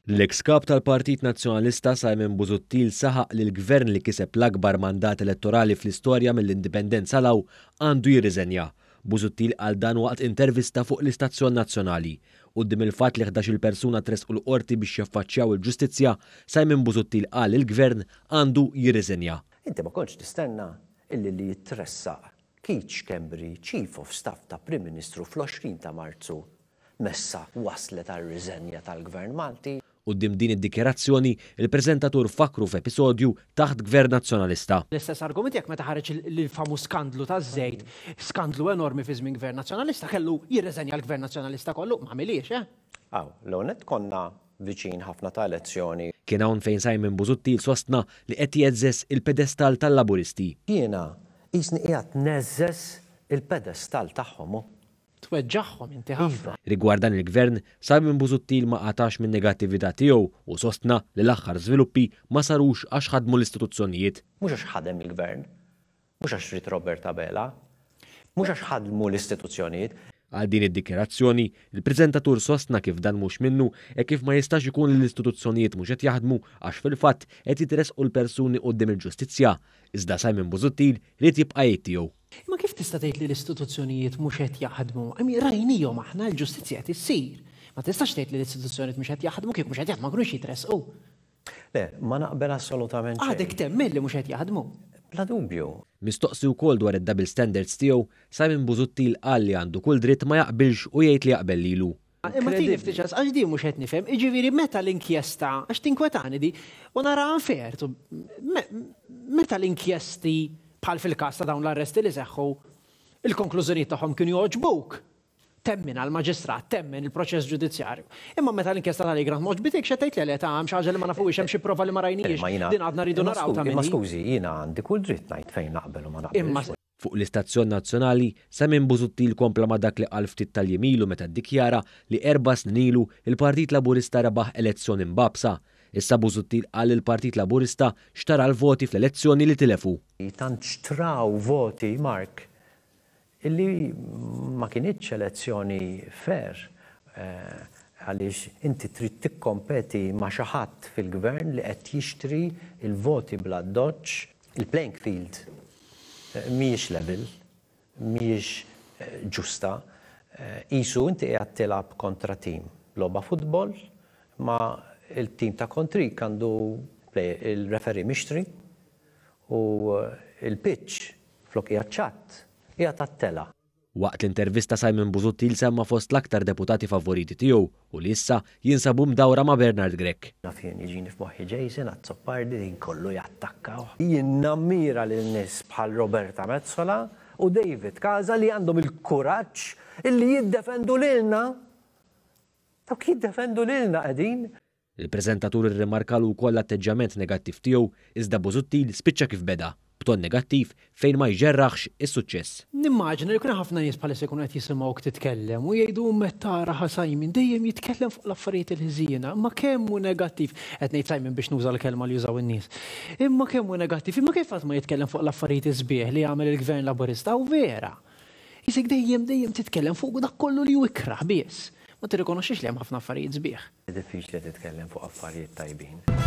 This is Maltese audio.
L-eks Kap tal-Partit Nazzjonalista Simon Busuttil saħaq li l-Gvern li kiseb l-akbar mandat elettorali fl-istorja mill-Indipendenza 'l hawn għandu jirriżenja. Busuttil qal dan waqt intervista fuq l-istazzjon nazzjonali. Quddiem il-fatt li 11-il persuna tressqu l-Qorti biex jaffaċċjaw il-ġustizzja, Simon Busuttil qal li l-Gvern għandu jirriżenja. Inti ma kontx tistenna illi li jitressaq Keith Schembri, Chief of Staff ta' Prim Ministru fl-20 ta' Marzu messha wasslet għar-riżenja tal-Gvern Malti. Quddiem din id-dikjarazzjoni, il-preżentatur fakkru f'episodju taħt Gvern Nazzjonalista. L-istess argument jekk meta ħareġ il-famuż skandlu taż-żejt, skandlu enormi fi żmien Gvern Nazzjonalista, kellu jirriżenja l-Gvern Nazzjonalista kollu, ma għamilhiex, eh? Hawn, l-ewwel nett konna viċin ħafna ta' elezzjoni. Kien hawn fejn Simon Busuttil sostna li qed jgħeżżeż il-pedestall tal-Laburisti. Jiena qisni qiegħed ngħeżżeż il-pedestall tagħhom, hu. Tweġġagħhom inti ħafna. Rigward dan il-Gvern, Simon Busuttil ma qatax min-negattività tiegħu u sostna li l-aħħar żviluppi ma sarux għax ħadmu l-istituzzjonijiet. Mhux għax ħadem il-Gvern, mhux għax ried Robert Abela, mhux għax ħadmu l-istituzzjonijiet. Għal din id-dikjarazzjoni, il-preżentatur sostna kif dan mhux minnu hekk kif ma jistax ikun li l-istituzzjonijiet mhux qed jaħdmu għax fil-fatt qed jitressqu l-persuni quddiem il-ġustizzja. Iżda Simon Busuttil ried jibqa' jgħid tiegħu. Imma kif tista' tgħid li l-istituzzjonijiet mhux qed jaħdmu? I mean, rajnihom aħna, l-ġustizzja qed issir. Ma tistax tgħid li l-istituzzjonijiet mhux qed jaħdmu, kieku mhux qed jaħdmu ma kinux jitressqu. Le, ma naqbel assolutament xejn. Għadek temmen li mhux qed jaħdmu? Bla dubju. Mistoqsi wkoll dwar id-double standards tiegħu, Simon Busuttil qal li għandu kull dritt ma jaqbilx u jgħid li jaqbel lilu. Imma tini ftit ċans, għax din mhux qed nifhem, jiġifieri meta l-inkjesta, għax tinkwetani di, u naraha unfair, meta l-inkjesti, bħal fil-każ ta' dawn l-arresti li seħħu, il-konklużjonijiet tagħhom kienu jogħġbuk, temminha l-maġistrat, temmen il-proċess ġudizzjarju. Imma meta l-inkjesta tal-Egrant ma għoġbitikx qed tgħid le le ta' hemm xi ħaġa li ma nafuhiex, hemm xi prova li ma rajnihiex, din għadna rridu naraw ta' min hi. Imma skużi, jiena għandi kull dritt ngħid fejn naqbel u ma naqbilx. Fuq l-istazzjon nazzjonali, Simon Busuttil kompla ma' dak li qal ftit tal-jiem ilu meta ddikjara li erba' snin ilu l-Partit Laburista rebaħ elezzjoni mbagħbsa. Issa Busuttil qal li l-Partit Laburista xtara l-voti fl-elezzjoni li tilef hu. Tant xtraw voti, Mark, illi ma kinitx elezzjoni fair għaliex inti trid tikkompeti ma' xi ħadd fil-Gvern li qed jixtri l-voti bl-addoċċ. Il-playing field mhijiex level, mhijiex ġusta. Qisu inti qiegħed tilgħab kontra tim logħba futbol ma il-tim ta' kontrik għandu il-referee mixtri u l-pitch flok qiegħed ċatt qiegħed għat-telgħa. Waqt l-intervista Simon Busuttil semma fost l-aktar deputati favoriti tiegħu u li issa jinsabu mdawra ma' Bernard Grech. Naf jien jiġini f'moħħi Jason Azzopardi li kollu jattakkawh. Jien nammira lil nies bħal Roberta Metsola u David Casa li għandhom il-kuraġġ illi jiddefendu lilna. Dawk jiddefendu lilna qegħdin. Il-preżentatur irrimarkalu wkoll l-atteġġjament negattiv tiegħu iżda Busuttil spiċċa kif beda, b'ton negattiv fejn ma jġerraħx is-suċċess. Nimmaġina li jkun hemm ħafna nies bħalissa jkunu qed jisimgħuk titkellem u jgħidu meta taraha Simon dejjem jitkellem fuq l-affarijiet il-ħżiena, imma kemm hu negattiv, qed ngħid Simon biex nuża l-kelma li jużaw in-nies, imma kemm hu negattiv, imma kif qatt ma jitkellem fuq l-affarijiet is-sbieħ li għamel il-Gvern Laburista u vera. Qisek dejjem dejjem titkellem fuq dak kollu li hu ikrah biss. Ma tirrikonoxxix li hemm ħafna affarijiet sbieħ. Diffiċli titkellem fuq affarijiet tajbin.